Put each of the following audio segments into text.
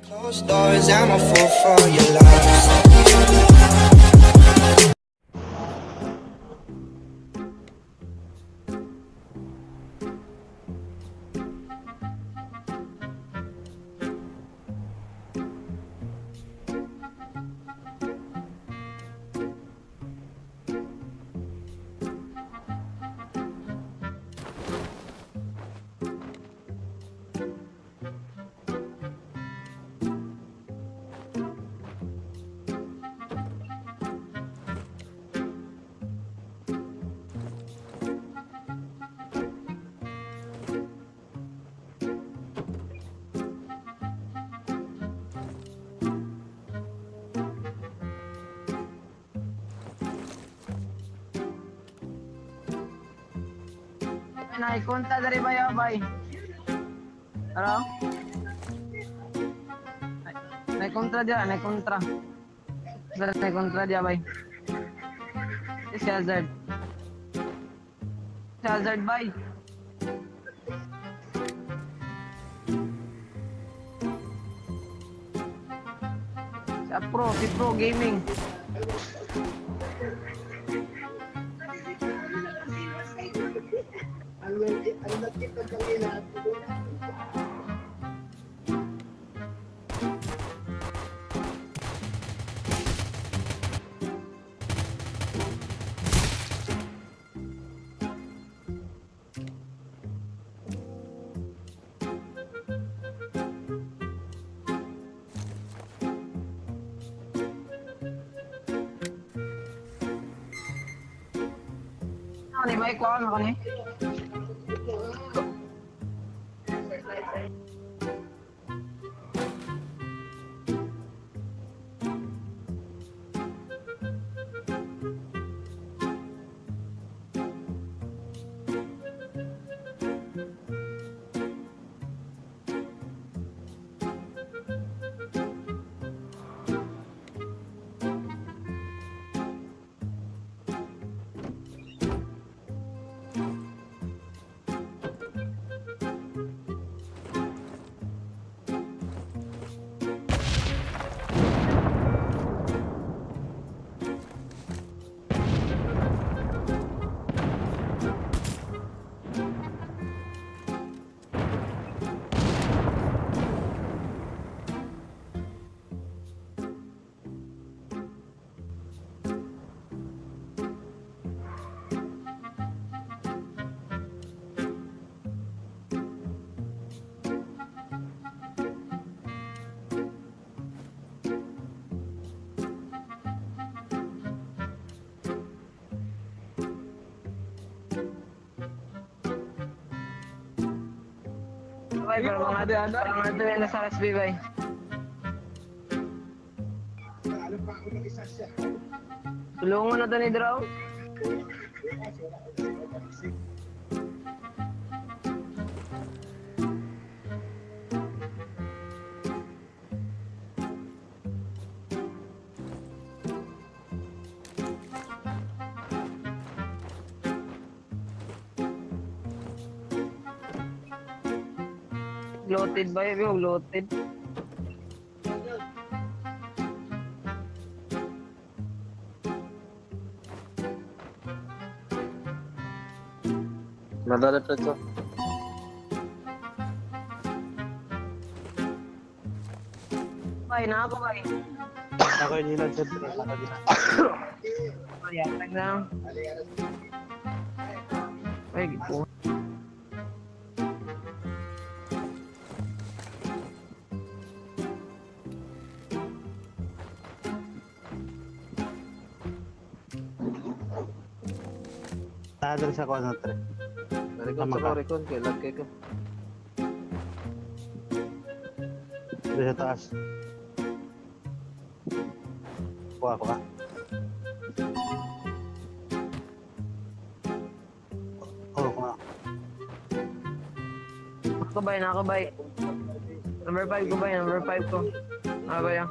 Closed doors, I'm a fool for your love. Nay, konta dari bay, oh, bay. Hello? Nay kontra dia, nay kontra. Dari nay kontra dia, bay. Si Hazard. Si Hazard, bay. Si Pro, si Pro Gaming. Ang nakita kanina. Ano ni bay ko ano kani? Bay, pero mga ito yung nasa SB, bay. Alam pa ako ng isa siya. Tulungan na to ni Draw. Gloated ba yun? Gloated. Madala pa ito. Bay, na ako bay. Ako yung nilad sa pre. Ako din. Ay, yatag na. Ay, gipo. Tadal sa kuwan na tre. Recon Tama sa ka. ko, recon kay lag kay ko. Doon sa taas. Kuha ko ka. Oo, kuha. Ako bay, na ako bay. Number 5 ko bay, number 5 ko. Ano ba yan?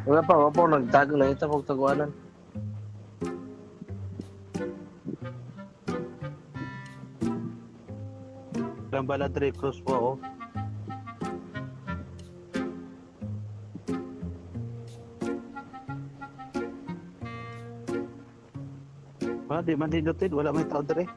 Wala pa, wala pa nagtago na ito pag taguanan. Ilang bala tre crossbow oh. Wala di man dindutin, wala may tao dre.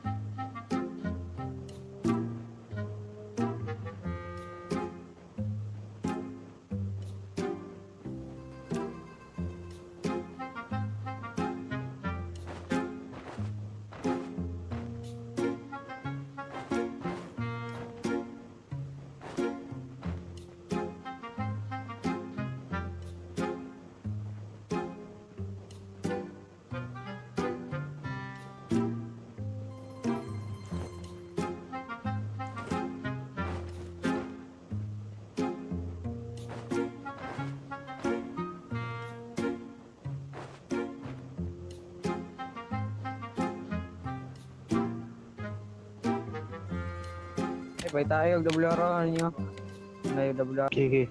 Eh, pay tayo WR niyo. Ay, WR. Sige.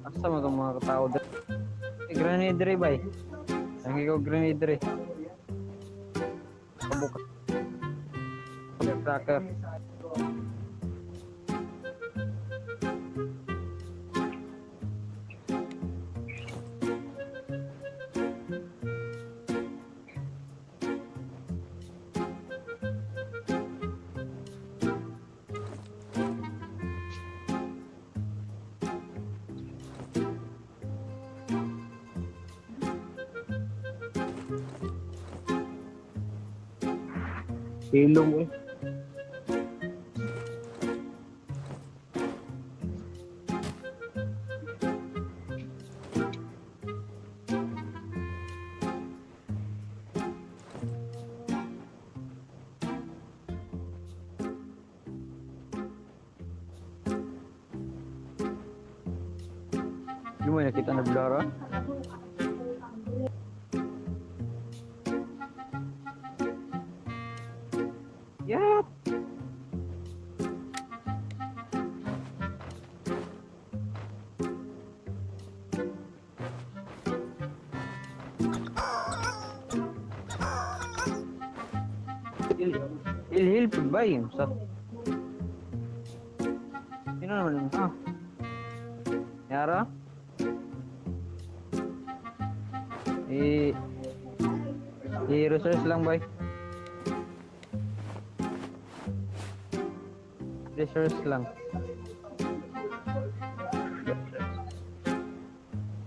Asa mo itong mga katao dre? Eh, grenade dre bay. Ang ikaw grenade dre. Kabuka. Tracker. Hilong eh. Di mo nakita na bloro? Yeah. Heal pud ba yun? Sa Sino naman yun? Ah. Yara? Eh, i-research lang bay. Research lang.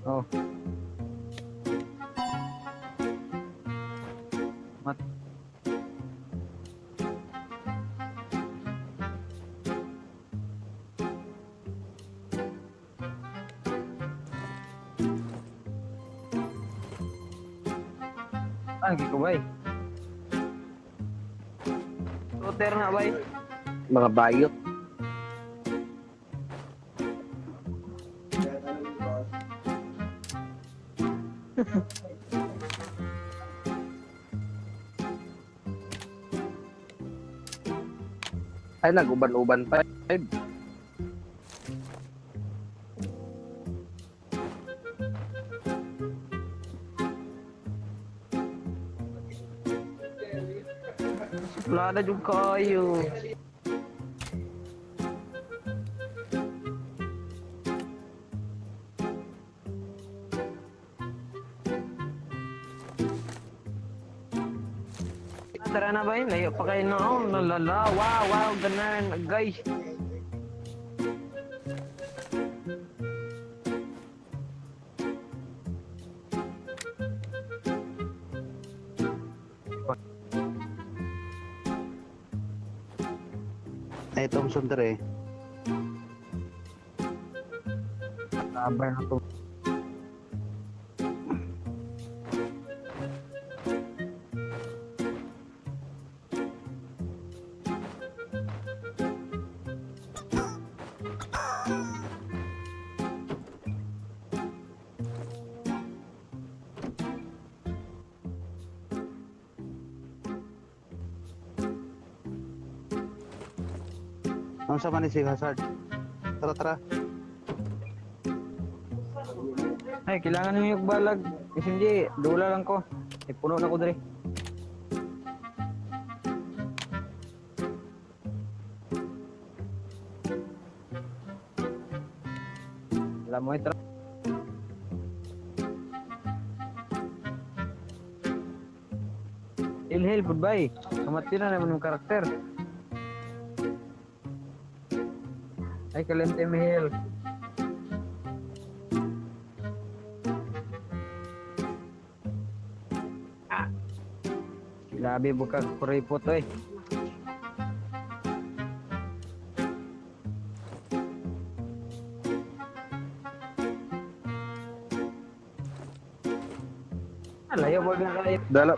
Oh. Mat. Ah, ko bay. Shooter na bay. Mga bayot. Ay, nag-uban-uban pa. Suplada jud kayo. Tara na ba yun? Layo pa kayo noon. Lalala. Wow, wow. Ganan. Guys. Ay, Thompson dere. Sabay na to. Ang sama ni si Hazard. Tara, tara. Ay, kailangan ninyo yung balag. SMG, dula lang ko. Ay, puno na ko dre. Alam mo, ito. Heal, heal, goodbye. Kamati na naman yung karakter. Ay, kalente may heal. Grabe buka kuripot oy. Layo ba na kayo? Dala.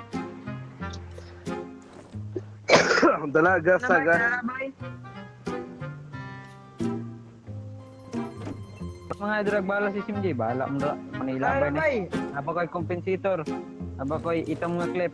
Dala gas sa gas. Mga drag bala si SMJ, bahala mo na. Manilabay na. Aba ko'y compensator. Aba ko'y itong mga clip.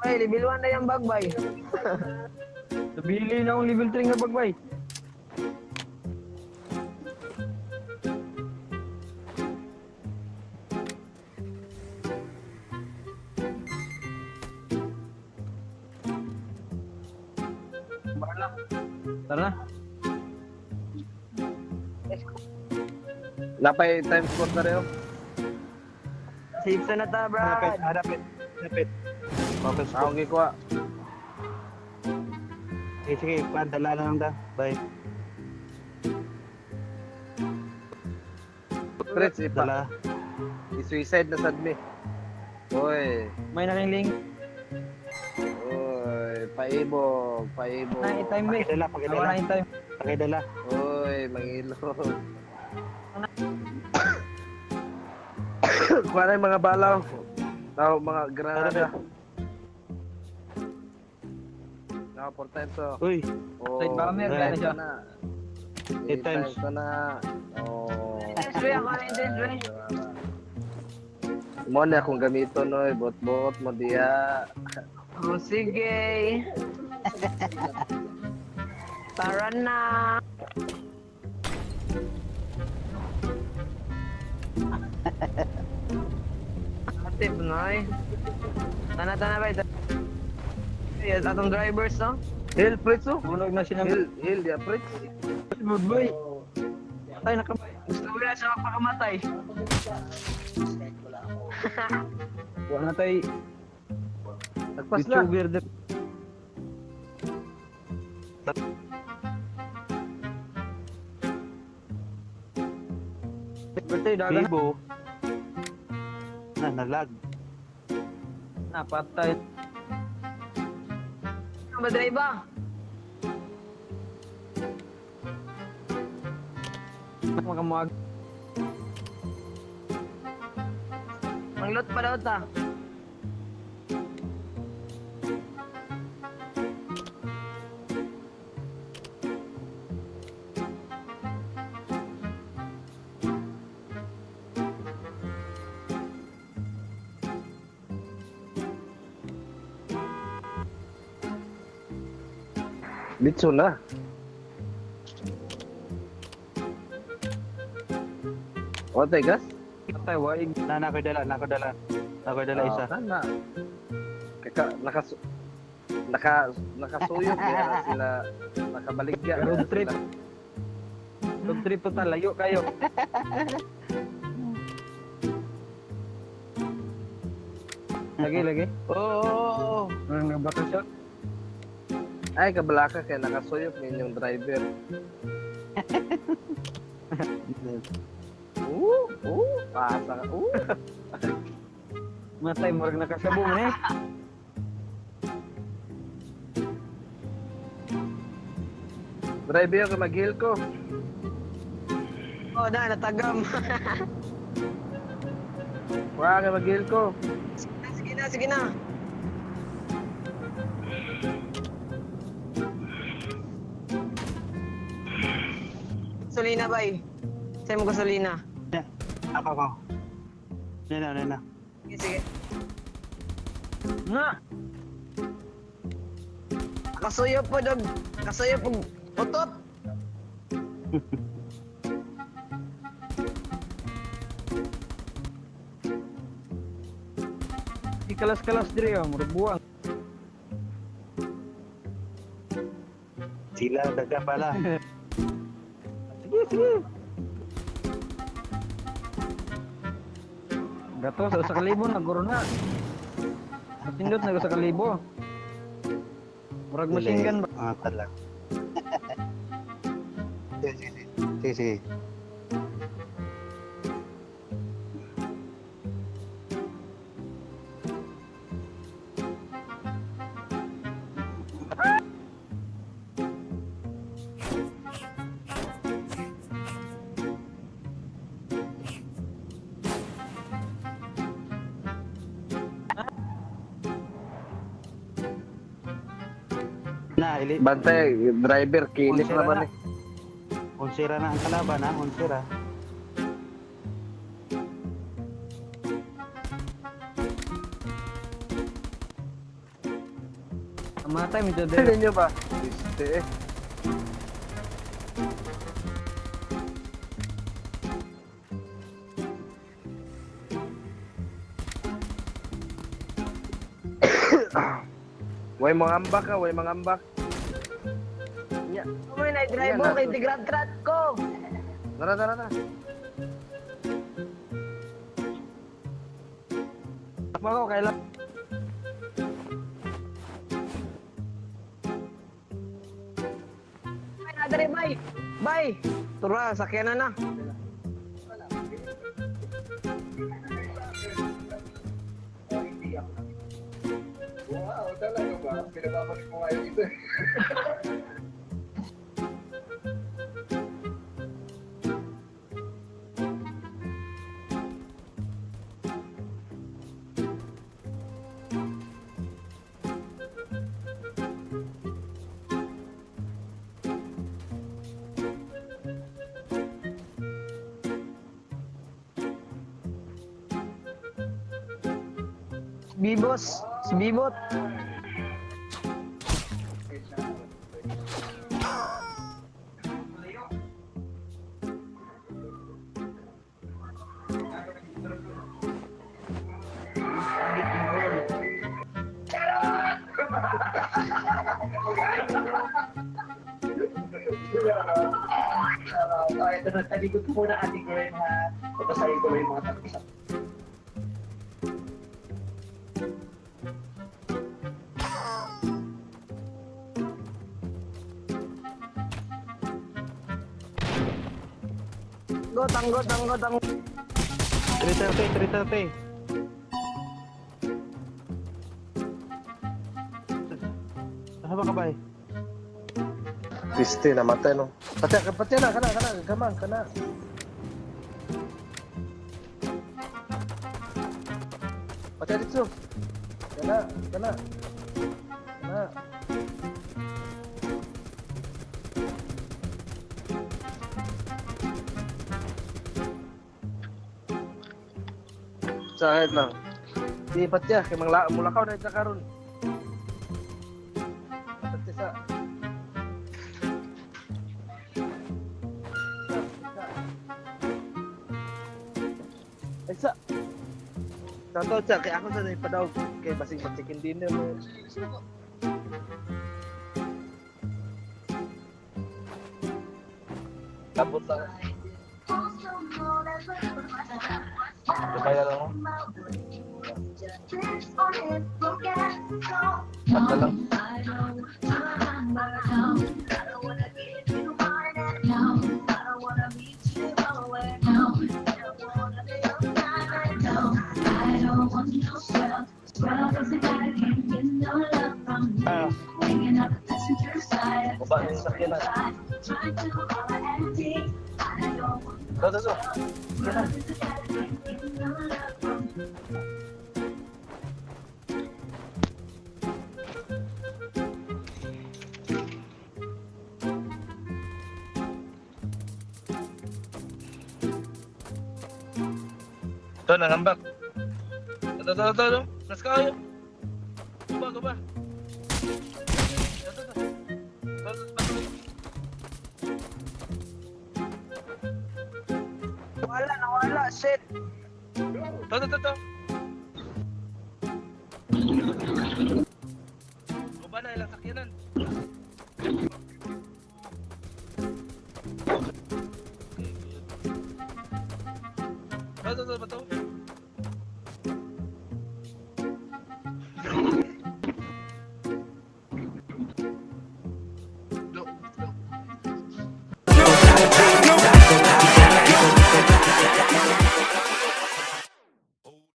Ay, level 1 na yung bag, bay. Nabili na akong level 3 nga bagbay. Bahala. Tara na. Napay time score na rin. Oh. Safe na ta, Hanapit, Brad. hanapit, hanapit. Focus ko. Ako gikuha. Sige, sige, pan, dala na lang da. Bye. Fritz, ipa. Dala. I-suicide na sad me. Oy. May nakiling. Oy, paibog, paibog. Na time eh. Pakidala, Ako pakidala. na in time. Pakidala. Oy, mangilo. Kuha na yung mga balaw. Tao, mga granada. Naka 4 times oh. Uy, Oh, Side bomber, eight kaya na siya. na. Eight Eight times. times na. Oh. Intense, Ray. Ako na intense, Ray. Mo na akong gamiton oy, bot-bot mo diya. Oh, sige. Tara na. Ate, Pinoy. Tana, tana, bay. Yes, atong drivers, no? Heal, Fritz oh. Bunog na siya ng Heal, heal diya, Fritz. Goodbye. Tay naka Gusto ko na siya magpakamatay. wala na tay Nagpas na. YouTuber din. Birthday dagan Bibo. Na, naglag. na patay. Ano ba, drive ba? Makamuag. Manglot pa daw ta. Litso na. O, gas? Patay waig. Na, nakadala, nakadala. Nakadala isa. Ah, na. Kaka, nakas, naka, nakasuyok kaya na sila, nakabaligya. na Road trip. sila. Road trip total layo kayo. Lagi. Oo. Murag nag-battle shot. Ay, kabalaka kay nakasuyop ninyong driver. Pasa ka. Matay, murag nakasabo man eh. Driver ka mag-heal ko. Oh, na natagam. Wala ka mag-heal ko. Sige na. Gasolina bay. Sa'yo mo gasolina. Ako. Nena. Sige. Nga. Kasuyo po dog. Kasuyo po. Utot. Di kalas-kalas diri oh, murag buwang. Sila daga pala. Sige. Gato sa 1,000 naguro na. Matindot na 1,000. Murag machine gun ba? Ah, talag. Sige. Na, ili. Bantay, driver, kinis Unsira naman na. eh. Unsira na ang kalaban ha, unsira. Matay mi dere. Ninyo ba? Este eh. Way mga ambak ka, way mga ambak. Nya. Uy, na-drive mo kay tigrab track ko. Tara. Bako kailan. Ay, nadere bay. Bay. Tura, sakyanan na. Wow, talaga ba? Pinababalik mo nga yung isa. Bibos, si Bibot. Okay, ito na. Talikod ko muna Ate Gwen ha. Babasahin ko lang yung mga tanong sa. Go, tanggo, tanggo, tanggo. 330, 330. Saan ba ka ba eh? Piste, namatay no. Patay, patay na, kana, kana, kamang, kana. Patay dito. Kana, kana. Kana. Sakit lang. Di patya, kay mangla mulakaw na ita karon. Patya sa. Ay sa. Tato sa kay ako sa ipadaw kay basig chicken dinner mo. Tapos sa. Sabay na lang. Basta lang. Ah, Baba na yung sakyanan. Go, go, go. Ito, nangambak. Ito, ito, ito, ito. Let's go. Guba, guba. Ito, ito. Ito, ito, ito. Wala, nawala, shit. Ito, ito, ito. Guba na, ilang sakyanan.